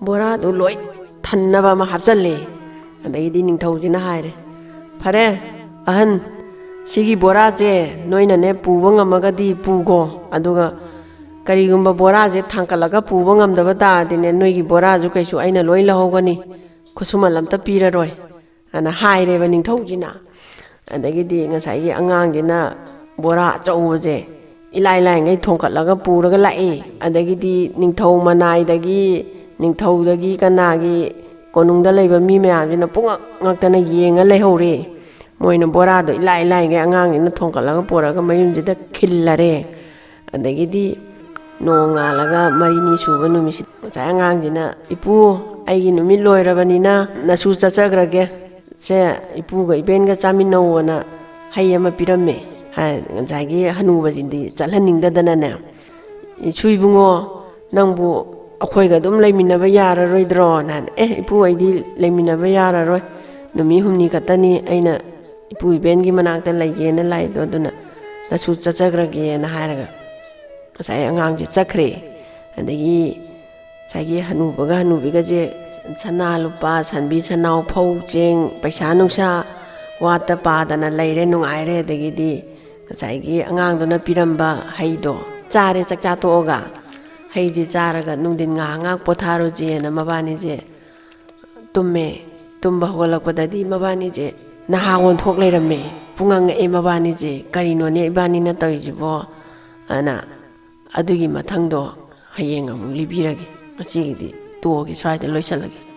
ꯕꯣꯔꯥꯗꯨ ꯂꯣꯏ ꯊꯟꯅꯕ ꯑꯃ ꯍꯥꯞꯆꯜꯂꯦ꯫ ꯑꯗꯩꯗꯤ ꯅꯤꯡꯊꯧꯁꯤꯅ ꯍꯥꯏꯔꯦ, "ꯐꯔꯦ ꯑꯍꯟ, ꯁꯤꯒꯤ ꯕꯣꯔꯥꯁꯦ ꯅꯣꯏꯅꯅꯦ ꯄꯨꯕ ꯉꯝꯃꯒꯗꯤ ꯄꯨꯈꯣ, ꯑꯗꯨꯒ "ꯀꯔꯤꯒꯨꯝꯕ ꯕꯣꯔꯥꯁꯦ ꯊꯥꯡꯀꯠꯂꯒ ꯄꯨꯕ ꯉꯝꯗꯕ ꯇꯥꯔꯗꯤꯅꯦ, ꯅꯣꯏꯒꯤ ꯕꯣꯔꯥꯁꯨ ꯀꯩꯁꯨ ꯑꯩꯅ ꯂꯣꯏ ꯂꯧꯍꯧꯒꯅꯤ, ꯈꯨꯠꯁꯨꯃꯟ ꯑꯝꯇ ꯄꯤꯔꯔꯣꯏ" ꯑꯅ ꯍꯥꯏꯔꯦꯕ ꯅꯤꯡꯊꯧꯁꯤꯅ꯫ ꯑꯗꯒꯤꯗꯤ ꯉꯁꯥꯏꯒꯤ ꯑꯉꯥꯡꯁꯤꯅ ꯕꯣꯔꯥ ꯑꯆꯧꯕꯁꯦ ꯏꯂꯥꯏ ꯂꯥꯏꯉꯩ ꯊꯣꯡꯀꯠꯂꯒ ꯄꯨꯔꯒ ꯂꯥꯛꯏ꯫ ꯑꯗꯒꯤꯗꯤ ꯅꯤꯡꯊꯧ ꯃꯅꯥꯏꯗꯒꯤ, ꯅꯤꯡꯊꯧꯗꯒꯤ ꯀꯅꯥꯒꯤ, ꯀꯣꯅꯨꯡꯗ ꯂꯩꯕ ꯃꯤ ꯃꯌꯥꯝꯁꯤꯅ ꯄꯨꯡꯉꯛ ꯉꯛꯇꯅ ꯌꯦꯡꯉ ꯂꯩꯍꯧꯔꯦ꯫ ꯃꯣꯏꯅ ꯕꯣꯔꯥꯗꯣ ꯏꯂꯥꯏ ꯂꯥꯏꯉꯩ ꯑꯉꯥꯡꯁꯤꯅ ꯊꯣꯡꯀꯠꯂꯒ ꯄꯨꯔꯒ ꯃꯌꯨꯝꯁꯤꯗ ꯈꯤꯜꯂꯔꯦ꯫ ꯑꯗꯒꯤꯗꯤ ꯅꯣꯡꯉꯥꯜꯂꯒ ꯃꯔꯤꯅꯤ ꯁꯨꯕ ꯅꯨꯃꯤꯠꯁꯤ ꯉꯁꯥꯏ ꯑꯉꯥꯡꯁꯤꯅ, "ꯏꯄꯨ, ꯑꯩꯒꯤ ꯅꯨꯃꯤꯠ ꯂꯣꯏꯔꯕꯅꯤꯅ ꯅꯁꯨ ꯆꯠꯆꯈ꯭ꯔꯒꯦ꯫ ꯁꯦ, ꯏꯄꯨꯒ ꯏꯕꯦꯟꯒ ꯆꯥꯃꯤꯟꯅꯧꯑꯅ ꯍꯩ ꯑꯃ ꯄꯤꯔꯝꯃꯦ" ꯍꯥꯏ꯫ ꯉꯁꯥꯏꯒꯤ ꯍꯅꯨꯕꯁꯤꯗꯤ ꯆꯠꯍꯟꯅꯤꯡꯗꯗꯅꯅꯦ, "ꯏꯁꯨ ꯏꯕꯨꯡꯉꯣ, ꯅꯪꯕꯨ ꯑꯩꯈꯣꯏꯒ ꯑꯗꯨꯝ ꯂꯩꯃꯤꯟꯅꯕ ꯌꯥꯔꯔꯣꯏꯗ꯭ꯔꯣꯅ?" ꯍꯥꯏꯅ, "ꯑꯦ ꯏꯄꯨ, ꯑꯩꯗꯤ ꯂꯩꯃꯤꯟꯅꯕ ꯌꯥꯔꯔꯣꯏ, ꯅꯨꯃꯤꯠ ꯍꯨꯝꯅꯤ ꯈꯛꯇꯅꯤ ꯑꯩꯅ ꯏꯄꯨ ꯏꯕꯦꯟꯒꯤ ꯃꯅꯥꯛꯇ ꯂꯩꯒꯦꯅ ꯂꯥꯛꯏꯗꯣ, ꯑꯗꯨꯅ ꯅꯁꯨ ꯆꯠꯆꯈ꯭ꯔꯒꯦꯅ" ꯍꯥꯏꯔꯒ ꯉꯁꯥꯏ ꯑꯉꯥꯡꯁꯦ ꯆꯠꯈ꯭ꯔꯦ꯫ ꯑꯗꯒꯤ ꯉꯁꯥꯏꯒꯤ ꯍꯅꯨꯕꯒ ꯍꯅꯨꯕꯤꯒꯁꯦ ꯁꯅꯥ ꯂꯨꯄꯥ, ꯁꯟꯕꯤ ꯁꯟꯅꯥꯎ, ꯐꯧ ꯆꯦꯡ, ꯄꯩꯁꯥ ꯅꯨꯡꯁꯥ ꯋꯥꯠꯇ ꯄꯥꯗꯅ ꯂꯩꯔꯦ, ꯅꯨꯡꯉꯥꯏꯔꯦ꯫ ꯑꯗꯒꯤꯗꯤ ꯉꯁꯥꯏꯒꯤ ꯑꯉꯥꯡꯗꯨꯅ ꯄꯤꯔꯝꯕ ꯍꯩꯗꯣ ꯆꯥꯔꯦ꯫ ꯆꯥꯛꯆꯥ ꯇꯣꯛꯑꯒ ꯍꯩꯁꯦ ꯆꯥꯔꯒ ꯅꯨꯡꯊꯤꯟ ꯉꯥꯏꯍꯥꯛ ꯉꯥꯏꯍꯥꯛ ꯄꯣꯊꯥꯔꯨꯁꯦꯅ ꯃꯕꯥꯅꯤꯁꯦ ꯇꯨꯝꯃꯦ꯫ ꯇꯨꯝꯕ ꯍꯧꯒꯠꯂꯛꯄꯗꯗꯤ ꯃꯕꯥꯅꯤꯁꯦ ꯅꯍꯥ ꯑꯣꯟꯊꯣꯛ ꯂꯩꯔꯝꯃꯦ꯫ ꯄꯨꯡꯉꯛ ꯉꯛꯑꯦ ꯃꯕꯥꯅꯤꯁꯦ, "ꯀꯔꯤꯅꯣꯅꯦ ꯏꯕꯥꯅꯤꯅ ꯇꯧꯔꯤꯁꯤꯕꯣ?" ꯑꯅ꯫ ꯑꯗꯨꯒꯤ ꯃꯊꯪꯗꯣ ꯍꯌꯦꯡ ꯑꯃꯨꯛ ꯂꯤꯕꯤꯔꯒꯦ꯫ ꯉꯁꯤꯒꯤꯗꯤ ꯇꯣꯛꯑꯒꯦ, ꯁ꯭ꯋꯥꯏꯗ ꯂꯣꯏꯁꯤꯜꯂꯒꯦ꯫